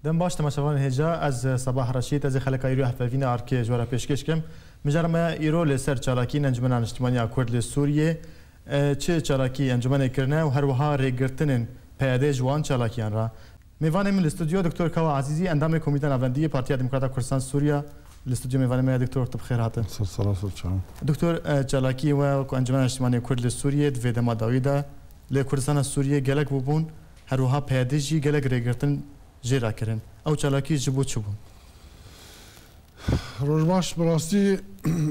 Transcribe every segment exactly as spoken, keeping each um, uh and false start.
Dem baş temaşevanên hêja, ez Sebah Reşîd, ez ê xeleka îro hevpeyvîna arkê ji we re pêşkêş kim. Mijara me îro li ser çalakiyên Encumena Niştimaniya Kurd li Sûriyê, e, çi çalakî encumene kirine û her wiha rêgirtinên P Y D ji wan çalakiyan re. Mêvanê min li stûdyo Doktor Kawa Ezîzî, endamê Komîta Navendî yê Partiya Demokrata Kurdistan Sûriya, li stûdyo mêvanê me ye. Doktor, tu bi xêr hatin. Ser sera ser çavan. Doktor, e, çalakiyê we ku Encumena Niştimaniya Kurd li Sûriyê di vê dema dawî de li Kurdistana Sûriyê gelek bûbûn, her wiha P Y D jî gelek rêgirtin jê re kirin. Ew çalakî ji bo çi bûn? Rojbaş, bi rastî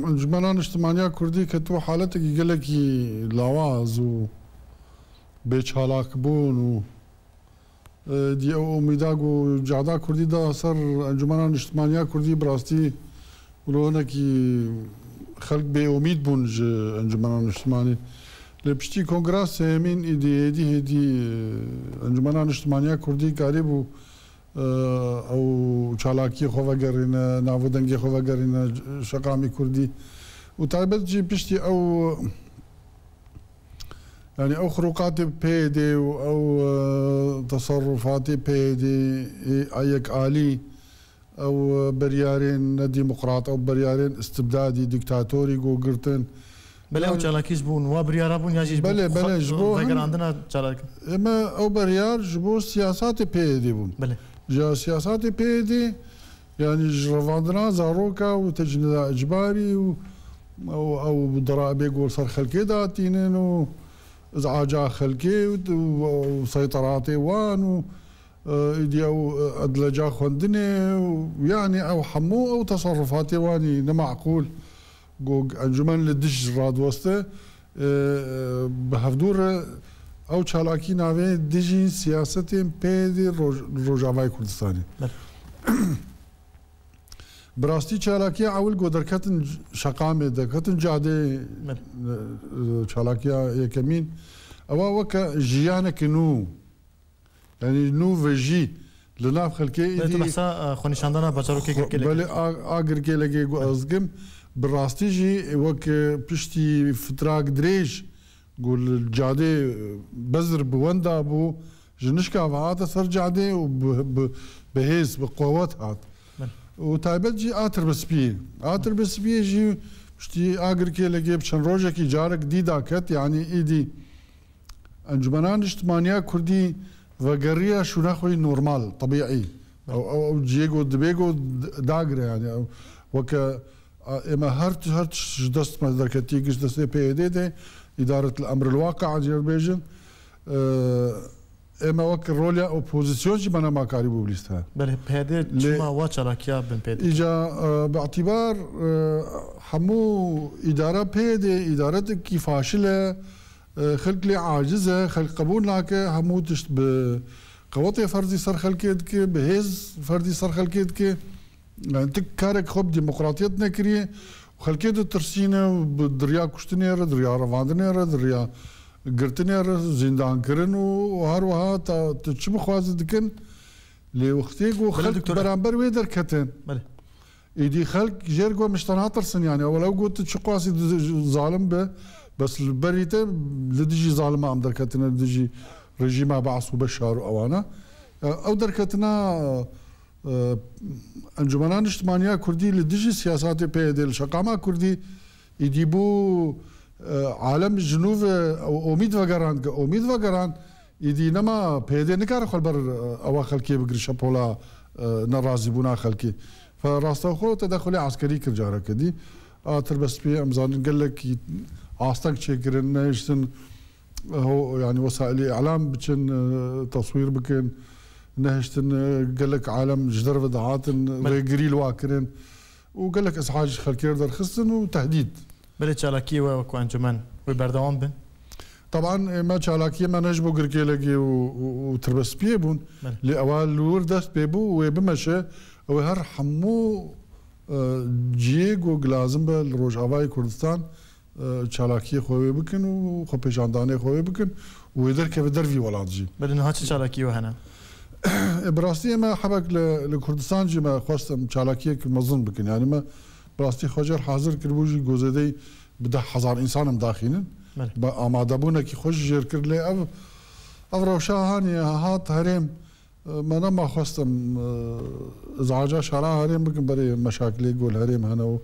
Encumena Niştimaniya Kurdî ketibû haletekî gelekî lawaz û bêçalakbûn û, e, dî ew umîda ku cehda Kurdî da ser Encumena Niştimaniya Kurdî bi rastî wilo hinekî xelk bêumîd bûn ji Encumena Niştimanî. Lê piştî Kongra Sêyemîn îdî hêdî hêdî, e, Encumena Niştimaniya Kurdî karîbû, e, ew çalakiyê xwe vegerîne, nav û dengê xwe vegerîne şeqamî Kurdî. Û taybet jî piştî ew, yanî ew xirûqatê P Y D û ew, e, teserrufatê P Y D ê a yekalî, ew, e, biryarên nedîmokrat, ew biryarên istibdadî, dîktatorî ku girtin. Belê, ew çalakî ji bo wa biryara bûn ya jî ji bo Belê, xwe-, belê, ji bo hin- vegerandina çalakî? Eme ew biryar ji bo siyasatê P Y D bûn. Belê. Ji siyasatê P Y D, yanî ji revandina zaroka û tecnida icbarî û ew, ew deraibê ku li ser xelkê datînin û izaca xelkê û, û, û seyteratê wan û, e, îdî ew, e, edleca xwendinê û, yanî ew hemû ew teserrufatê wanî nemaqûl ku encûmen li dij radiweste, e, e, bi hevdû re ew çalakî navê dijî siyasetên P Y D roj-, Rojavayê Kurdistanê. Belê. Bi rastî çalakiya ewil ku derketin şeqamê, derketin cadê, Belê. e, e, çalakiya yekemîn, ewa weke jiyaneke nû, yanî nû vejî li nav xelkê Belê, tu îdî behsa, e, xwenîşandana bajarokê xwe-, Girkêlekê. Belê, a, a Girkêlekê ku ez dikim, bi rastî jî weke piştî fitrak dirêj ku li cadê bezir bi wenda bû, ji nişka ve hate ser cadê û bi, bi, bi hêz, bi qewet hat. Belê. Û taybet jî a Tirbispiyê. A Tirbispiyê jî piştî a Girkêlekê bi çend rojekî carek dî daket, yanî îdî Encumena Niştimaniya Kurdî vegeriya şûna xwe yî normal, tebîî. Belê. Ew, ew, ew cihê ku dibê ku d-, dagire, yanî ew weke A, ême her, her tişt ji dest me derketî, giş destê P Y D de, îdaret li emril waqia jê bêjin. E, ême wek rolya opozîsyon jî me nema karîbû bilîste. Belê, P Y D Lê çima wa çalakiya bin P Y D? Îca, e, bi îtibar, e, hemû îdara P Y D, îdaretekî faşil e, e, xelk lê aciz e, xelk qebûl nake, hemû tişt bi qewetê ferzî ser xelkê dike, bi hêz ferzî ser xelkê dike. Yani tu karek xwe bi demokratiyet nekiriye û xelkê ditirsîne û bi diriya kuştinê re, diriya revandinê re, diriya girtinê re, zîndankirin û, û her wiha ta tu çi bixwaze dikin. Lê wextê ku Belê, xelk doktor. beramber wê derketin, Belê. êdî xelk jêr ku mişte natirsin yani. Ewel ew got tu çi qasî di-, zalim be, bes li berî te li dijî zalima em derketine, li dijî rejîma Baas û Beşar û ewana. Ew derketina Encûmena Niştimaniya Kurdî li dijî siyasatê P Y D li şeqama Kurdî îdî bû, e, alem ji nû ve omîd vegerand, ke omîd vegerand, îdî nema P Y D nikare xwe li ber, e, ewa xelkê bigire şepola, e, nerazîbûna xelkê. Fe rastexwe tedexulê eskerî kir careke dî. A Tirbespiyê em zanin gelekî asteng çêkirin, nehiştin ho-, yani wesaîlê îlam biçin, e, teswîr bikin, nehiştin, e, gelek alem ji derve dihatin, Belê. rêgirî li wa kirin û gelek izhac ji xelkê re derxistin û tehdîd. Belê çalakiyê we wekî encûmen wê berdewam bin? Teban, e, me çalakiyê me ne ji bo Girkêlekê û, û, û Tirbespiyê bûn. Belê. Lê ewa li wir dest pê bû û wê bimeşe, ew ê her hemû, e, cihê ku lazim be li Rojavayê Kurdistan e, çalakiyê xwe wê bikin û xwepêşandanê xwe wê bikin û wê derkeve dervî welat jî. Belê, niha çi çalakî we hene? E, bi rastî me hebek li, li Kurdistan jî me xwest em çalakiyek mezin bikin. Yani me bi rastî xwe jêr hazir kiribû jî ku zêdeyî bi deh hezar însan em daxînin. Belê. Bi amadebûnekî xwe jî jêr kir lê ev, ev rewşa hanî hat herêm Me nema xwestim, e, izaca şera herêm bikim, berê meşakilê ku li herêm hene û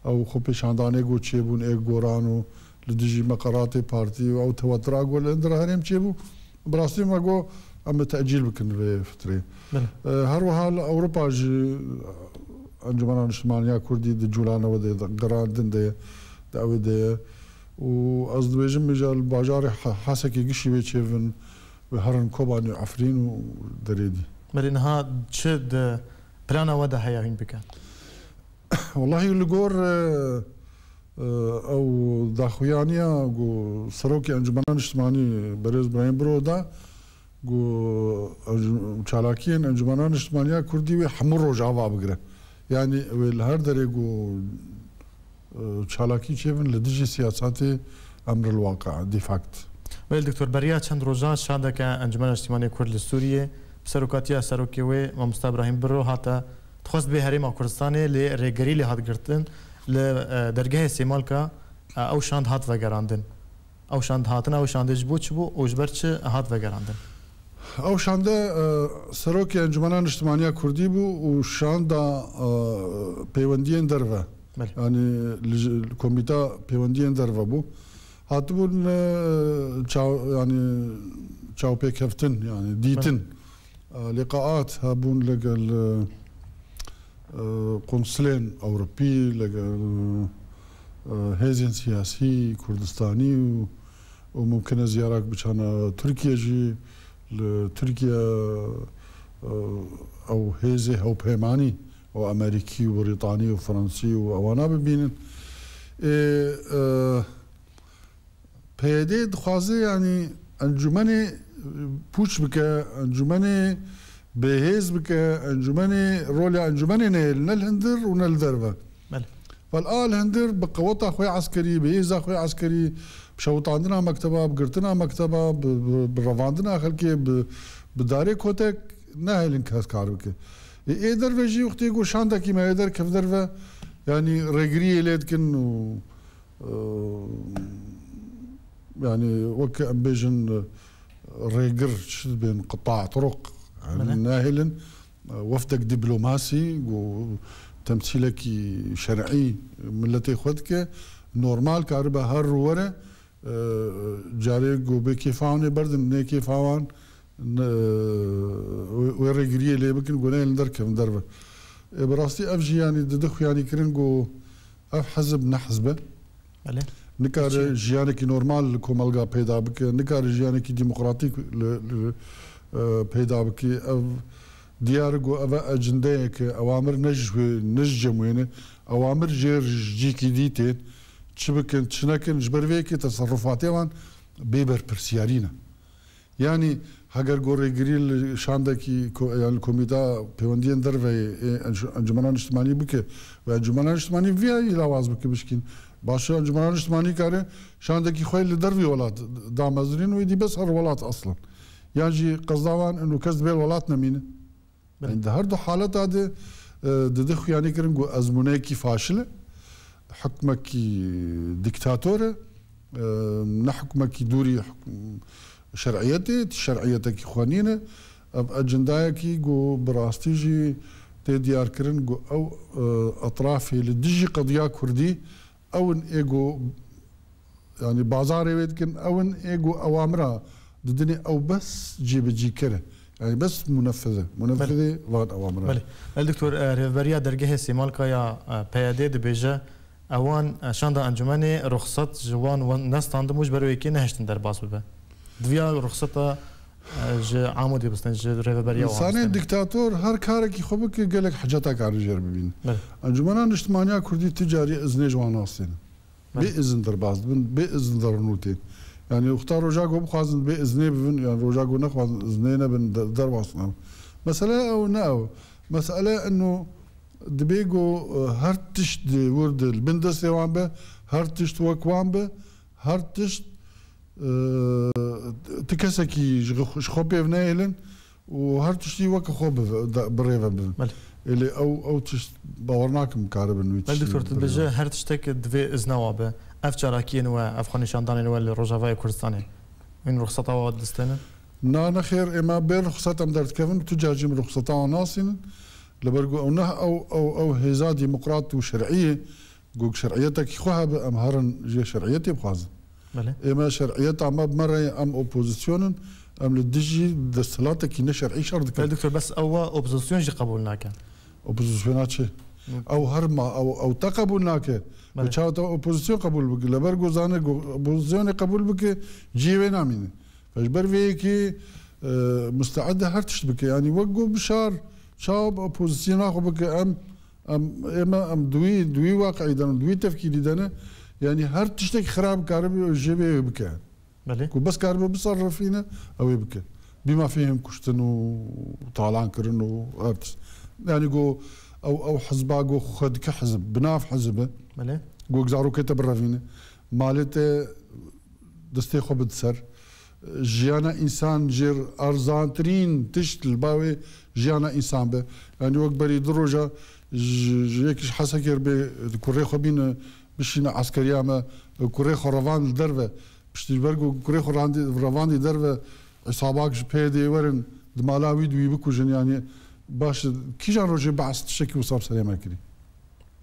ew xwepêşandanê ku çêbûn ê goran û li dijî meqeratê partî û ew tewetira ku li hundir herêm çêbû, bi rastî me got em ê tecîl bikin vê fitrê. Belê. E, her wiha li Ewropa jî Encumena Niştimaniya Kurdî di cûlanê wê de girandin de ye, di ew ê de ye. Û ez dibêjim, îja li bajarê He-, Hesekê gişî wê çêbin, wê herin Kobanê û Efrîn û derê dî. Belê, niha çi di plana we de heye hûn bikin? Wellahî li gor, e, e, ew daxuyaniya ku Serokê Encumena Niştimanî Berêz Birahîm Biro da, ku encu-, çalakiyên Encumena Niştimaniya Kurdî wê hemû Rojava bigire. Yanî wê li her derê ku, e, çalakî çêbin li dijî siyasatê emril waqi, de facto. Belê Doktor, beriya çend rojan şandeke Encumena Niştimanê Kurd li Sûriyê bi serokatiya serokê wê Mamosta Birahîm Biro hate, dixwest bê Herêma Kurdistanê lê rêgerî lê hat girtin, li, e, dergehê Sêmalka, e, ew şand hat vegerandin. Ew şand hatina, ew şandê ji bo çi bû û ji ber çi hat vegerandin? Ew şande, e, serokê Encumena Niştimaniya Kurdî bû û şanda, e, peywendiyên derve. Belê. Yanî li j-, li komîta peywendiyên derve bû. Hatibûn, e, çaw-, yanî çawpêkeftin, yanî dîtin. Belê. E, liqaat hebûn legel, e, e, konsulên Ewropî, legel, e, hêzên siyasî Kurdistanî û, û mumkin e ziyarak biçana Tirkiye jî, li Tirkiye, e, ew hêzê hewpeymanî û Amerîkî û Brîtanî û Fransî û ewana bibînin. Ê, e, P Y D dixwaze, yanî encûmenê, e, pûç bike, encûmenê bêhêz bike, encûmenê, rola encûmenê neyê ne li hundir û ne li derve. Belê. Bel a li hundir bi qeweta xwe eskerî, bi hêza xwe eskerî, bi şewitandina mekteba, bi girtina mekteba, bi, bi, bi revandina xelkê, bi, bi darê kotek nehêlin kes kar bike. Ê, ê derve jî wextê ku şandekî me yê derkev derve, yanî rêgiriyê lê dikin û Eee, yanî wek em bêjin, rêgir çi dibên, qita turuq, yanî Belê. nahêlin, wefdek dîplomasî ku temsîlekî şer'î miletê xwe dike, normal karibe her rû were, eee, carê ku bê kêfa wan ê berdin, nê kêfa wan, ne, wê, wê rêgiriyê lê bikin, ku neyên li derkevin derve. Ê, bi rastî ev jî, yanî, dide xuyanîkirin ku ev hizb ne hizb e. Belê. Nikare Çi? jiyanekî normal li komelga peyda bike, nikare jiyanekî demokratîk li, li, e, peyda bike. Ev diyar e ku ev e ecindeyeke, ewamir ne ji wê, ne ji cem wê ne. Ewamir jê re ji cîkî dî tên. Çi bikin, çi nekin, ji ber vê yekê teserrufatê wan bê berpirsiyarî ne. Yanî heger ku rêgirî li şandekî ko-, yanî li Komîta Pêwendiyên Derve yê, ê, Enc-, Encûmena Niştimanî bike û Encûmena Niştimanî vî yayî lawaz bike bişkîn. Baş e, Encûmena Niştimanî kare şandekî xwe li dervî welat damezirîn û êdî bes her welat aslan. Yan jî qesda wan û kes dibê welat nemîne. Belê. Yanî di her du haleta de, e, dide xuyanî kirin ku ezmûneyekî faşil e, hukmekî dîktator e, e, ne hukmekî dûrî huk-, şer'iyetê, şer'iyetekî xwe nîne. Ev ecindayekî ku bi rastî jî tê diyarkirin ku ew, e, etrafê li dijî qediya kurdî ew in ê ku, yanî bazarê wê dikin, ew in ê ku ewamira didinê ew bes cîbicîkir e. Yanî bes muneffiz e. Muneffizê Belê. van ewamira. Belê. El Doktor, e, rêveberiya dergehê Sêmalka ya, e, P Y D dibêje, ewan, e, şanda encûmenê ruxsat ji wan wan nestandin û ji ber wê yekê nehiştin derbas bibe. Diviya ruxsata, e, ji Amûdê bistin, ji rêveberiya wan Însanên bistin. dîktator her karekî xwe bike, gelek hiceta karin jêr bibînin. Belê. Encûmena Niştimaniya Kurdî tu carî iznê ji wan nastêne. Belê. Bê izin derbas dibin, bê izin derinûtên. Yanî wexta roja ku bixwazin bê iznê bibin, yan roja ku nexwazin iznê nebin, de-, derbas nabin. Mesele ew ne ew. Mesele eno dibê ku, e, her tişt di wir de li bin destê wan be, her tişt wek wan be, her tişt, e, ti kesekî ji xwe, ji xwe pêv nehêlin, û her tiştî weke xwe bi, da, bi rê ve bibin. Belê. Ê lê ew, ew tişt bawer nakim karibe wî Belê tiştî Doktor, tu dibêje her tiştek divê izna wa be. Ev çalakiyên we, ev xwenîşandanên we li Rojavayê Kurdistanê, hûn ruxseta wa distênin? Na nexêr, ême bê ruxsat em derdikevin, tu car jî em ruxseta wan nasînin. Li ber ku ew ne ew, ew, ew hêza demokrat û şer'î ye, ku şer'iyetekî xwe hebe, em herin jê şer'iyetê bixwazin. Belê. Ême şer'iyeta me bi me re ye, em opozîsyon in, em li dijî desthilatekî ne şer'î şer dikin. Belê doktor, bes ew wa opozîsyon jî qebûl nake. Opozîsyona çi? Hı. Ew her ma, ew, ew te qebûl nake. Belê. Û çawa te opozîsyon qebûl bike? Li ber ku zane ku opozîsyonê qebûl bike, cihê wê namîne. Ji ber vê yekê, e, musteed e her tişt bike. Yanî wek got Bişar, çawa bi opozisyona xwe bike, em, em, ême, em di wî, di wî waqiî de ne, di wî tefkîrî de ne. Yanî her tiştek xirab karibe jê bê bike. Belê. Ku bes karibe biserifîne, ew ê bike. Bî mafê him kuştin û talan kirin û her tişt. Yanî ku ew, ew hizba ku xwe dike hizb, bi nav hizb e. Belê. Ku zarokê te birevîne. Malê te destê xwe bide ser. Jiyana însan jê erzantirîn tişt li ba wê jiyana însan be. Yanî wek berî du roja ji, ji yek ji Hesekê re bê kurê xwe bîne bişîne eskeriya me, kurê xwe revan li derve. Piştî ji ber ku kurê xwe randî, revandî derve, îsabak ji P Y D'yê werin di mala wî di wî bikujin. Yanî baş e, kîjan rojê behs tiştekî wisa bi serê me kirî?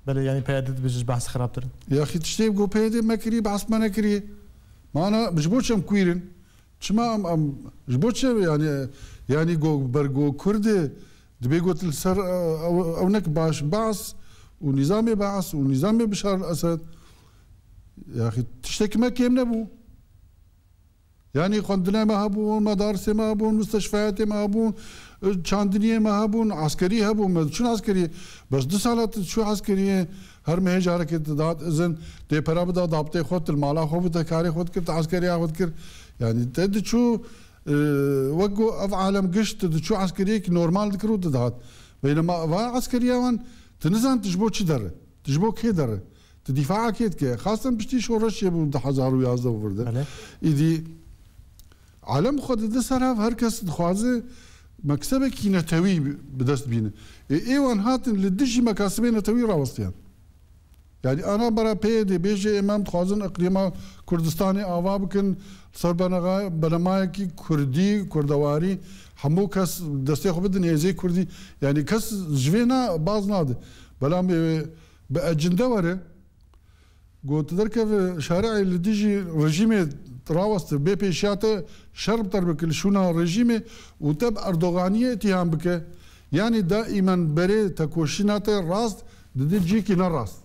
Belê, yanî P Y D dibêje ji behs xirabtir in. Yaxî tiştê ku P Y D me kirî, behs me nekirî. Mana ji bo çi em kwîr in? Çima em, em ji bo çi yanî, yanî go, ber go Kurd e, dibê got li ser, e, ew, ew nek baş behs û nîzamê behs û nîzamê Bişar el Esed. Yaxî tiştekî me kêm nebû. Yanî xwendinê me hebûn, medarisê me hebûn, musteşfeyatê me hebûn, çandiniyê me hebûn, eskerî hebûn, me diçûn eskeriyê. Bes du sala tu diçû eskeriyê, her mehê carekê tu dihat izin, tê pera bida dabtê xwe, tu li mala xwe bû, te karê xwe dikir, tu eskeriya xwe dikir. Yanî te diçû, e, wek ku ev alem gişt, tu diçû eskeriyekî normal dikir û tu dihat. Beynema eva eskeriya wan, tu nizan tu ji bo çi dere, tu ji bo kê dere. Tu dîfaa kê dike? Xastin piştî şoreşê bû du hezar û yazdeh û vir de. Belê. Îdî alem xwe dide ser hev, her kes dixwaze meksebekî netewî bi dest bîne. Ê, ê wan hatin li dijî mekasibê netewî rawestiyan. Yanî ana bera P Y D bêje, ê, em dixwazin iqlîma Kurdistanê ava bikin, ser benexa-, benemayekî kurdî, kurdewarî, hemû kes destê xwe bidin hêzê kurdî. Yanî kes ji vê na, baz nade. Belam, ê, bi ecinde were, Got, derkeve şerê li dijî rejîmê raweste, bê pêşiya te şer bi te bike li şûna rejîmê û te bi Erdoganiyê îtîham bike. Yanî daîmen berê tekoşîna te rast dide cihekî ne rast.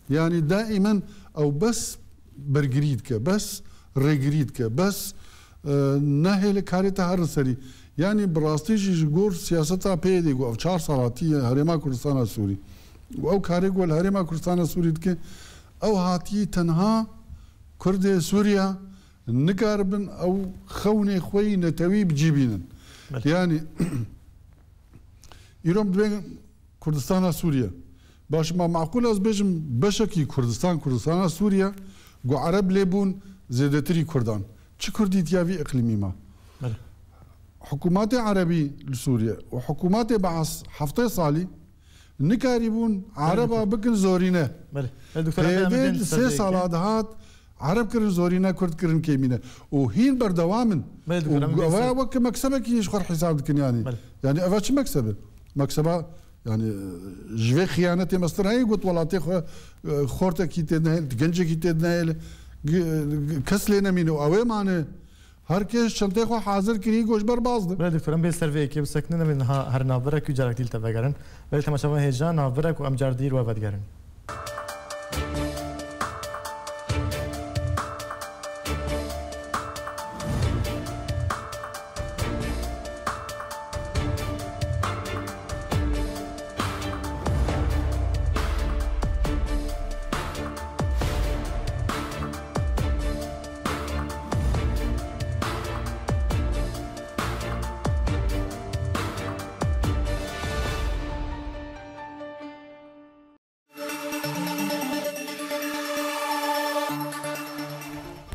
Yanî daîmen ew bes bergirî dike, bes rêgirî dike, bes, e, nehêle karê te herin serî. Yanî bi rastî jî ji gor siyaseta P Y D'ê ku ev çar sal hatiye Herêma Kurdistana Sûrî û ew karê ku li Herêma Kurdistana Sûrî dike, ew hatiye tenha Kurdê Sûriya nikaribin ew xewnê xwe yî netewî bi cî bînin. Belê. Yanî îro em dibên Kurdistana Sûriye. Baş, ma meqûl ez bêjim beşekî Kurdistan, Kurdistana Sûriye, ku Ereb lê bûn zêdetirî Kurdan. Çi Kurdî tiya vî iqlîmî ma? Belê. Hikûmetê Erebî li Sûriye û hikûmetê Beas heftê salî nikarîbûn Ereba bikin zorîne. Belê. Belê, doktor, em, em P Y D ê di sê sala dihat Ereb kirin zorîne, Kurd kirin kêmîne. Û hîn berdewam in. Belê, doktor, em ê wek meksebekî ji xwe hesab dikin yanî. Belê. Yanî eva çi meksebe? Mekseba, yanî, ji vê xiyanetê mestir heye, got welatê xwe, e, xortekî tê nehêl, gencekî tê nehêl, g-, g-, kes lê nemîne û ew ê mane. Her kes çentê xwe hazir kirî, got ji ber baz de. Belê, doktor, em bê ser vê yekê bisekinin, em ê niha her navbirek û carek dî li te vegerin. Belê, temaşevan hêja, navbirek û em car dî li we vedigerin.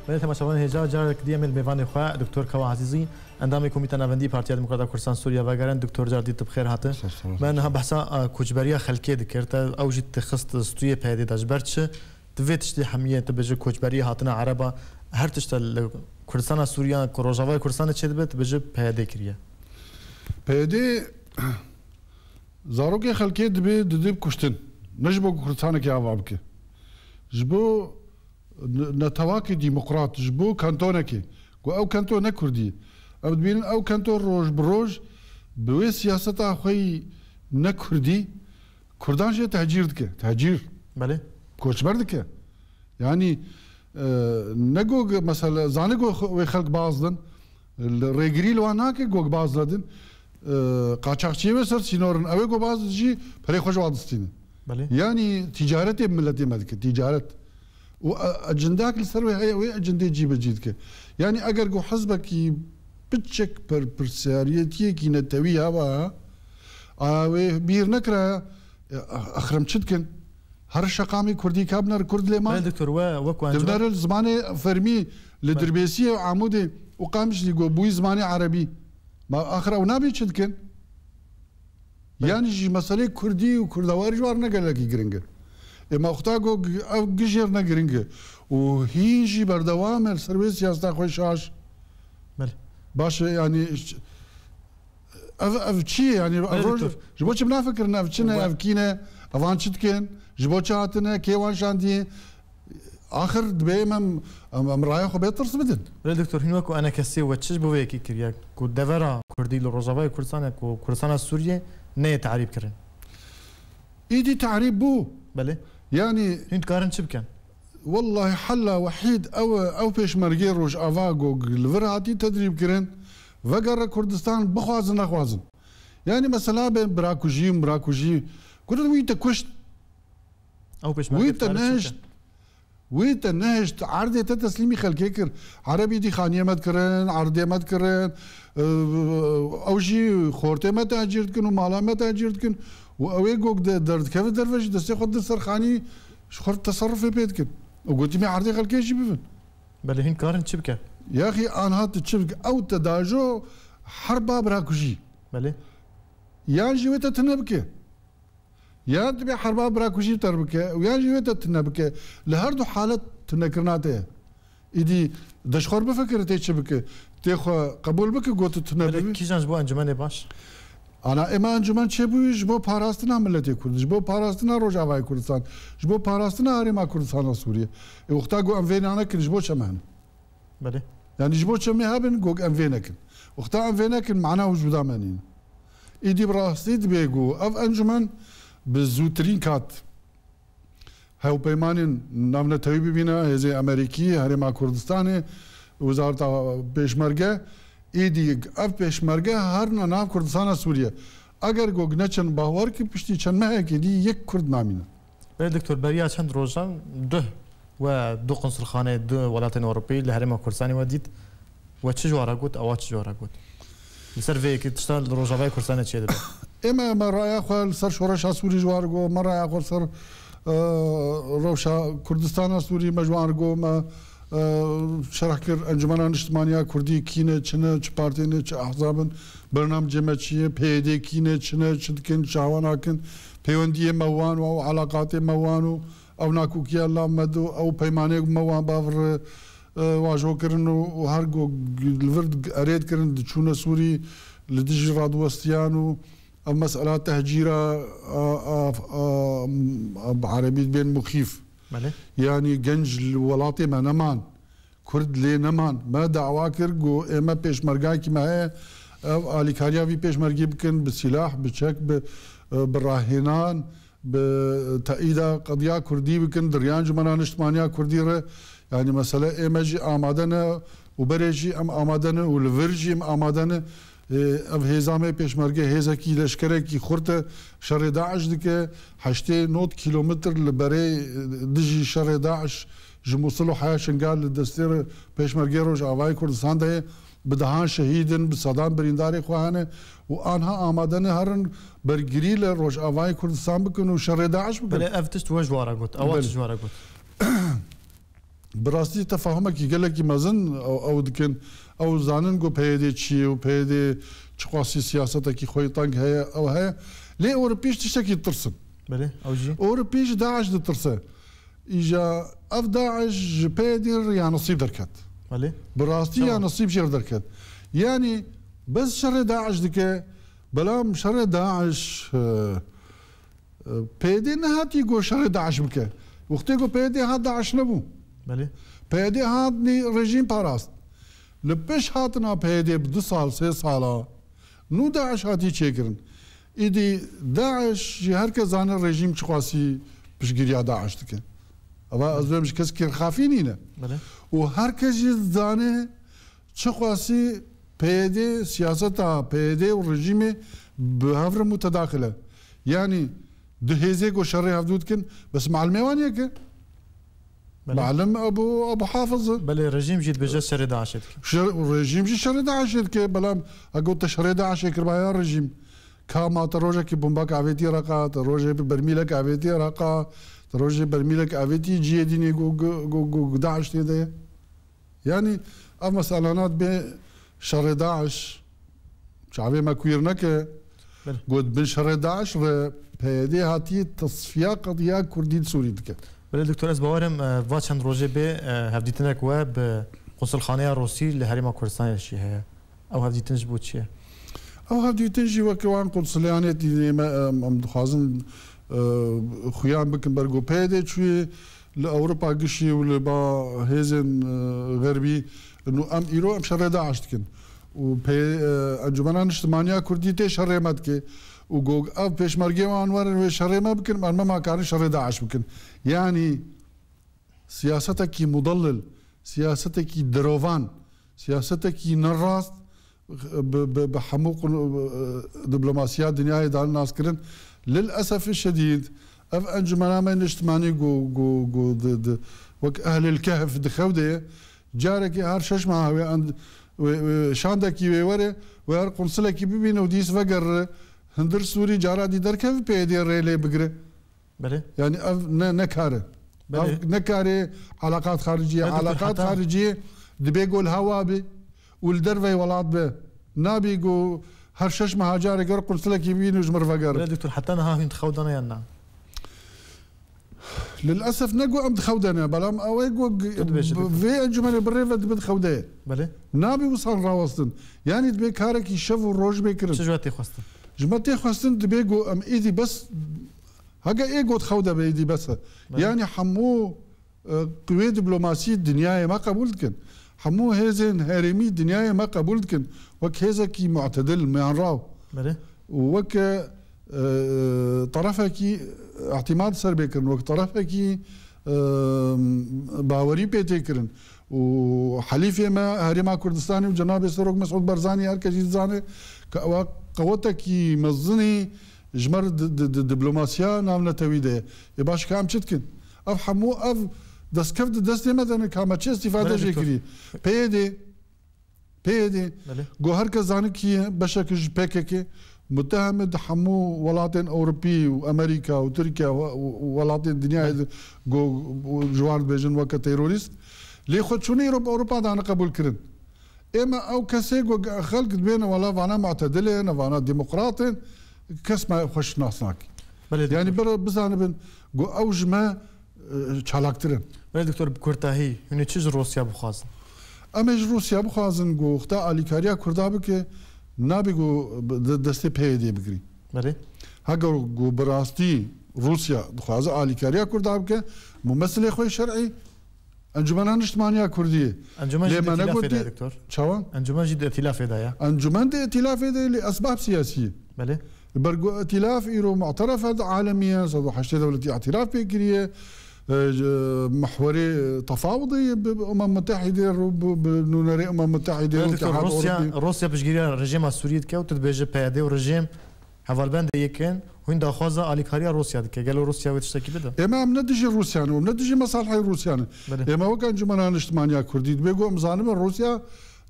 Belê, temaşevanên hêja, carek dî em ê li mêvanê xwe, Doktor Kawa Ezîzî, endamê Komîta Navendî Partiya Demokrata Kurdistan Sûriye vegerin. Doktor, car dî tu bi xêr hatin. Sağ ol. Me niha behsa, e, koçberiya xelkê dikir. Te ew jî dixist stûyê P Y D'ê de. Ji ber çi? Tu vê tiştê hemiyê, tu bêjî koçberiyê hatina Ereba, her tişt e li Kurdistana Sûriye, ku Rojavayê Kurdistanê çêdibe, tu bêjî P Y D kiriye. P Y D zarokê xelkê dibê, didê kuştin. Ne ji bo ku Kurdistanekê ava bike. Ji bo ne-, netewakê demokrat, ji bo kantonekê. Ku ew kanton ne Kurdî ye. Em dibînin ew kanton roj bi roj bi wê siyaseta xwe yî ne Kurdî, Kurdan jê tehcîr dike. Tehcîr. Belê. Koçber dike. Yanî, e, ne go ge-, mesela, zane go xwe-, wê xelk baz din. Li rêgirî li wan nake go baz nedin. E, qaçaxçiyê wê ser sînor in. Ew ê go baz jî perê xwe ji wan distîne. Belê. Yanî tîcaretê miletê me dike. Tîcaret. Û e-, ecindek li ser wê heye, wê ecindê cî bi cî dike. Yanî eger go hizbekî piçek per-, pirsiyariyetiyekî netewî heba, a wê bîr nekira, e, axir em çi dikin? Her şeqamî kurdî ka binêre, kurd lê ma. Belê doktor, we wek wan Dibinere li zimanê fermî, li Belê. Dirbêsiyê û Amûdê û Qamişlî go bûyî zimanê erebî. Ma axir ew nabê çi dikin? Belê. Yanî jî meselê kurdî û kurdewarî ji wan ne gelekî giring e. Ê ma xwe ta go g-, ev gijêr ne giring e. Û hîn jî berdewam e li ser wê siyaseta xwe şaş. Belê. Baş e, yanî ş-, ev, ev çi ye? Yanî ev Belê roj, doktor. Ji bo çi binafikirin? Ev çi ne? We- Ev kî ne? Evan çi dikin? Ji bo çi hatine? Kê wan şandiye? Axir dibê em, em, em raya xwe bê tirs bidin. Belê doktor, hîn wek ku enekesê we çi ji bo vê yekê kiriye ku devera kurdî li Rojavayê Kurdistanê ku Kurdistana Sûriyê neyê tarîb kirin? Îdî tarîb bû. Belê. Yanî Hûn dikarin çi bikin? Wellahî hela wehîd ew e, ew pêşmergê Rojava go li vir hatî tedrîb kirin, vegere Kurdistan bixwazin nexwazin. Yanî mesela bên birakujî û mirakujî, Kurd wî te kuşt. Ew pêşmerge Wî te dikarin çi nehişt, bikin? Wî te nehişt, erdê te teslîmî xelkê kir. Erebî dî xaniyê me dikirin, erdê me dikirin, e, ew jî xortê me tehcîr dikin û mala me tehcîr dikin. Û ew ê gog de derdikeve derve jî destê xwe di ser xanî ji xwe teserrufê pê dikin. Û gotî me erdê xelkê jî bibin. Belê, hîn karin çi bike? Yaxî anha tu çi bike? Ew te dajo herba birakujî. Belê. Yan jî wê te tune bike. Ya dibê herba birakujî ter bike û yan jî wê te tune bike. Li her du halet tunekirina te ye. Îdî de ji xwe bifikire tê çi bike. Tê xwe qebûl bike, got tu tune Belê bibî. Kîjan ji bo encûmenê baş? Ana êma encûmen çêbûyî ji bo parastina miletê Kurd, ji bo parastina Rojavayê Kurdistan, ji bo parastina herêma Kurdistana Sûriyê. Ê wexta ku em vê nekin, ji bo çi me hene? Belê. Yanî ji bo çi me hebin, gog em vê nekin. Wexta em vê nekin, mana û cuda me nîne. Îdî bi rastî dibê ku ev encûmen bi zûtirîn kat hevpeymanên navnetewî bibîne, hêzê Amerîkî, Herêma Kurdistanê, Wezareta Pêşmerge, îdî ev pêşmerge herine nav Kurdistana Sûriye. Eger gog neçin, bawer ki piştî çend mehekê dî yek Kurd namîne. Belê doktor, beriya çend rojan duh we du konsulxaneyê du welatên Ewropî li Herêma Kurdistanê we dît. We çi ji wan re got, ewa çi ji wan re got? Li ser vê yekê tişta li Rojavayê Kurdistanê çêdibe. Ême me raya xwe li ser şoreşa Sûrî ji wan re got, me raya xwe li ser, e, rewşa Kurdistana Sûrî me ji wan re got, me, e, şerh kir Encûmena Niştimaniya Kurdî kî ne, çi ne, çi partî ne, çi ehzab in, bernamcê me çi ye, P Y D kî ne, çi ne, çi dikin, çawa nakin, pêwendiyê me wan û ew elaqatê me wan û ew nakokiya la me do, ew peymanê me wan bav re, e, wajo kirin û, û her go li vir erê dikirin, diçûne Sûrî li dijî radiwestiyan û ev mesela tehcîra a, a, a, a, bi erebî dibên muxîf. Belê. Yanî genc li welatê me neman. Kurd lê neman. Me dawa kir, got, ê me pêşmergayekî me heye, ev alîkariya vî pêşmergî bikin, bi sîlah, bi çek, bi, bi rahênan, bi teîda qediya Kurdî bikin, di riya Encûmena Niştimaniya Kurdî re. Yanî mesele ê me jî amade ne û berê jî em amade ne û li vir jî em amade ne. Ê, ev hêza me pêşmerge hêzekî leşkerekî xurt e, şerê DAIŞ dike. Heştê nod kîlometr li berê, e, dijî şerê DAIŞ ji Mûsil û heya Şingal li destê re pêşmergê Rojavayê Kurdistan de ye. Bi dehan şehîd in, bi sedan birîndarê xwe hene û anha amade ne herin bergirî li Rojavayê Kurdistan bikin û şerê DAIŞ bikin. Belê, ev tişt we ji wan re got. Ewa Belê. Çi ji wan re got? Bi rastî tefahumekî gelekî mezin ew, ew dikin. Ew zanin ku P Y D çi ye û P Y D çiqasî siyasetekî xwe yê teng heye, ew heye. Lê Ewropî ji tiştekî ditirsin. Belê, ew jî? Ewropî ji DAIŞ ditirse. Îja ev DAIŞ ji P Y D re ya nesîb derket. Belê. Bi rastî ya Tamam. Nesîb jê derket. Yanî bes şerê DAIŞ dike, belam şerê DAIŞ, e, e, P Y D nehatî ku şerê DAIŞ bike. Wextê ku P Y D hat, DAIŞ nebû. Belê. P Y D hat nî rejîm parast. Li pêş hatina P Y D bi du sal, sê sala, nû DAIŞ hatî çêkirin. Îdî DAIŞ jî her kes zane rejîm çiqasî piştgiriya DAIŞ dike. Eva ez dibêm ji kes kêrxafî nîne. Belê. Û her kes jî zane çiqasî P Y D, siyaseta P Y D û rejîmê bi hev re mutedaxil e. Yanî du hêzê ku şerê hevdû dikin, bes malimê wan yek e. Belê. Malim Ebu, Ebu Hafiz e. Belê, rejîm jî dibêje şerê DAIŞê dike. Şer-, rejîm jî şerê DAIŞê dike, belam egot te şerê DAIŞê kiriba ya rejîm. Ka ma te rojekî bombak avêtî reqa, te rojê bi bermîlek avêtî reqa, te rojê bermîlek avêtî cihê dînê ku, ku, ku, ku DAIŞ tê de ye. Yanî ev meselana dibê şerê DAIŞ çavê me kuîr neke. Belê. Got bin şerê DAIŞ re P Y D hatiye tesfiya qediya Kurdî li Sûrî dike. Belê doktor, ez bawerim, e, va çend rojê bê, e, hevdîtinek we bi Konsulxaneya Rûsî li Herêma Kurdistanê jî heye. Ew hevdîtin ji bo çi ye? Ew hevdîtin jî weke wan konsuleyanê dînê me, em, em dixwazin, e, xuyan bikin ber ku P Y D çûyê li Ewropa gişî û li ba hêzên, e, xerbî, nû em îro em şerê DAIŞ dikin. Û pê, e, Encûmena Niştimaniya Kurdî tê şerê me dike. Û got, ev pêşmergê wan werin wê şerê me bikin, em nema karin şerê DAIŞ bikin. Yanî siyasetekî mudellil, siyasetekî dirovan, siyasetekî nerast, bi, bi, bi hemû qun-, e, diplomasiya dinyayê dane naskirin. Lil esefî şedîd, ev encumena me niştimanî ku, ku, ku di, di, wek ehlil kehf di xew de ye. Carekê her şeş meha wê end-, wê, wê şandekî wê were, wê her qunsilekî bibîne û dîs vegerre. Hundir Sûrî cara dî derkeve P Y D rê lê bigire. Belê. Yani ev ne, ne kar e. Belê. Ev ne karê alaqat xariciyê. Belê, doktor, Alaqat heta xariciyê dibê ku li hewa be û li dervey welat be. Nabî ku her şeş meha careke qunsilekî bîn û ji mir vegerin. Belê, doktor, heta niha hûn di xew de ne yan na? Lilesef ne ku em di xew de ne, belam ew ê ku g-, Tu dibêjî, bi-, doktor. Vê encûmenê bi rê ve dibe di xew de ye. Belê. Nabî wisan rawestin. Yani dibê karekî şev û roj bê kirin. Çi ji we tê xwestin? Ji me tê xwestin dibê ku em êdî bes Heke ê got xew de be, êdî bes e. Belê. Yani hemû, e, qiwê diplomasî dinyayê me qebûl dikin. Hemû hêzên herêmî dinyayê me qebûl dikin. Wek hêzekî mu'tedil, miyanraw. Belê. Û wek, e, terefekî îtîmad ser bê kirin, wek terefekî, e, bawerî pê tê kirin. Û helîfê me Herêma Kurdistanê û Cenabê Serok Mesûd Barzanî her kes jî dizane ke ew qewetekî mezinî ji me re di, di, di diplomasiya navnetewî de ye. Ê baş, ka em çi dikin? Ev hemû ev destkev di destê me de ne, ka me çi îstîfade Belê, jê doktor. Kirî? P Y D, P Y D, Belê. Go her kes zane kî ye, beşek ji P K K, muteheme di hemû welatên Ewropî û Amerîka û Tirkiye û, û, û welatên dinyayê Belê. De go, go ji wan dibêjin weke terorîst. Lê xwe çûnî Ewropa, Ewropa dane qebûl kirin. Ême ew kesê ku xelk dibêne, wela vana mu'tedil in, vana demokrat in, kes me xwe şinas nake. Belê, Yani doktor. Bir bizanibin ku ew ji me, e, çalaktir in. Belê, doktor, bi kurtahî, hûn ê çi ji Rûsya bixwazin? Em ê ji Rûsya bixwazin ku xwe alîkariya Kurda bike, nabê ku bi, de, destê P Y D bigirî. Belê. Heger ku bi rastî Rûsya dixwaze alîkariya Kurda bike, mumesilê xwe şer'î, Encûmena Niştimaniya Kurdî. Encûmen jî Lê di me îtîlafê de negotî ye, doktor. Çawa? Encûmen jî di îtîlafê de ye. Encûmen di îtîlafê de lê esbab siyasî ye. Belê. Ber ku îtîlaf îro mu'teref e di alemî ye, sed û heştê dewletî îtîlaf pê kiriye. E, ji, mihwerê tefawudê ye bi, bi Umem Mutehîdê, ru-, bi, bi nûnerê Umem Mutehîdê û Belê, doktor, Îtihad Rûsya, Ewropî. Rûsya piştgiriya rejîma Sûriyê dike û tu dibêje P Y D û rejîm Hevalbendê yek in, hûn daxwaza alîkariya Rûsya dike. Gelo Rûsya wê tiştekî bide? Ême em ne dijî Rûsya ne û ne dijî mesalihê Rûsya ne. Belê. Ême wek Encûmena Niştimaniya Kurdî dibê ku em zanibin Rûsya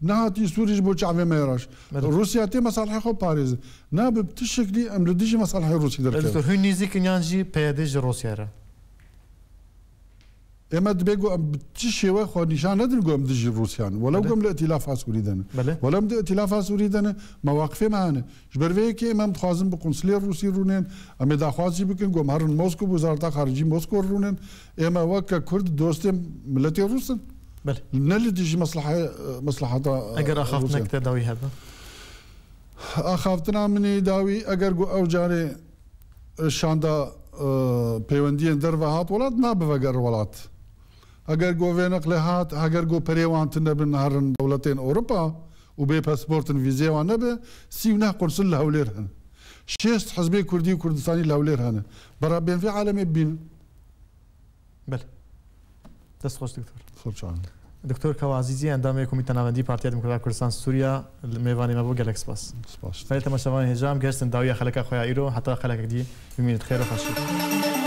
nehatî Sûrî ji bo çavê me ye raş. Belê. Rûsya tê mesalihê xwe parêze. Nabe bi tu şeklî em li dijî mesalihê Rûsî Belê, derkevin. Doktor, hûn nêzîk in yan jî P Y D ji Rûsya re? Ême dibê ku em bi çi şêwe xwe nîşan nedin ku em dijî Rûsya ne. Welew Belê. Ku em li Îtîlafa Sûrî de ne. Belê. Welew em di Îtîlafa Sûrî de ne, mewaqifê me hene. Ji ber vê yekê ême em dixwazin bi konsulê Rûsî rûnên, em ê daxwaz jî bikin ku em herin Moskow, bi Wezareta Xaricî Moskow rûnin. Ême weke Kurd dostên miletê Rûs in. Belê. Ne li dijî meslehê, mesleheta, Eger e, axaftinek Rûsya. Te dawî hebe? Axaftina min ê dawî, eger ku ew carê, e, şanda, e, pêwendiyên derve hat welat, nabe veger welat. Eger ku vê neqlê hat, eger ku perê wan tune bin herin dewletên Ewropa û bê pasport in, vîzê wan nebe, sî û neh konsul li Hewlêr hene. Şêst hizbê Kurdî û Kurdistanî li Hewlêr hene. Berabên vê alemê bibînin. Belê. Dest xweş, doktor. Xweş çawan. Doktor Kawa Azîzî, endamê Komîta Navendî Partiya Demokrata Kurdistan Sûriya, li mêvanê me bû, gelek spas. Spas. Belê, temaşevanên hêja, em gihiştin dawiya xeleka xwe ya îro, heta xelekek dî bimînin. Xêr û xweşî.